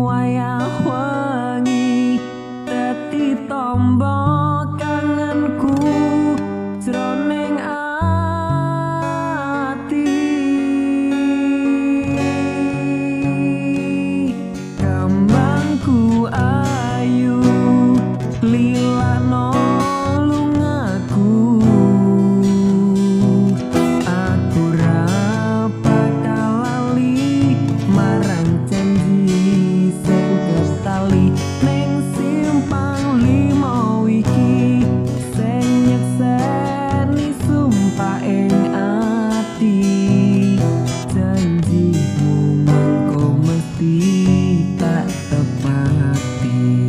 wayah wengi dadi tombo kangenku jroning ati. Kembangku ayu lilano lungaku, aku ra bakal lali marang janji sing ketali ning simpang limo iki sing nyekseni sumpah ing ati. Janjimu mengko mesti tak tepati.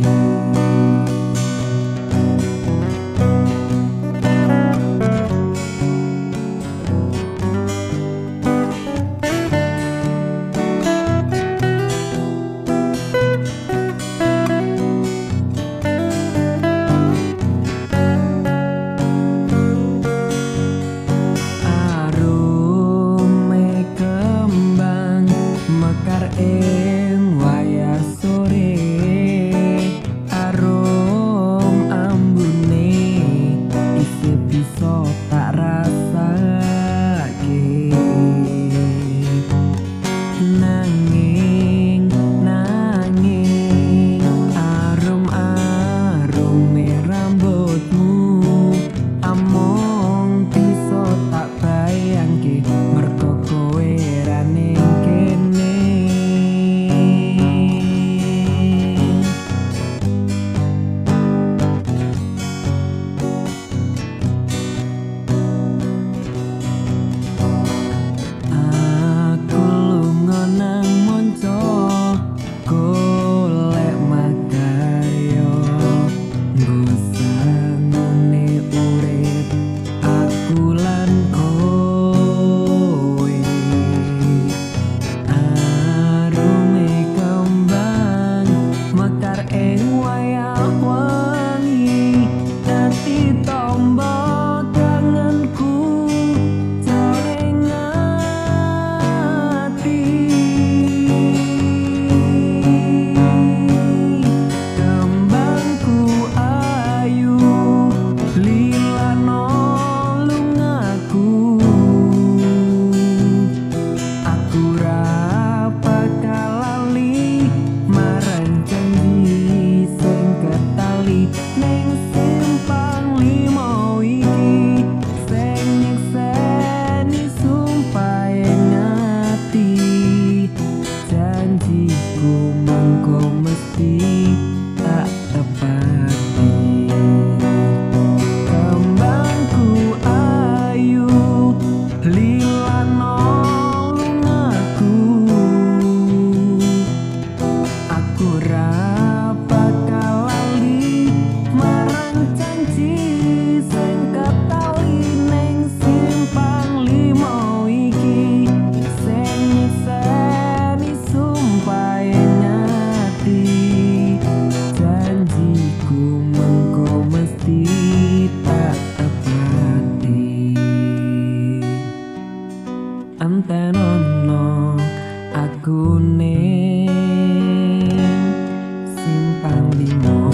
Arume kembang mekar ing wayah sore, arum ambune isih bisa tak rasake. Nanging nanging arum arume rambutmu amung bisa tak bayangke mergo kowe ra ning kene. Aku lunga nang monco golek makarya, nggo sangune urip aku lan kowe. Arume kembang mekar ing wayah wengi dadi tombo kangenku jroning ati. Kembangku ayu lilano lungaku, aku ra bakal lali marang janji sing ketali ning simpang limo iki sing nyekseni sumpah ing ati. Janjiku mengko mesti tak tepati. Kembangku ayu lilano lungaku, aku ra bakal lali marang janji sing ketali ning simpang limo iki sing nyekseni sumpah ing ati. Janjiku mengko mesti tak tepati. Antenono aku ning simpang limo.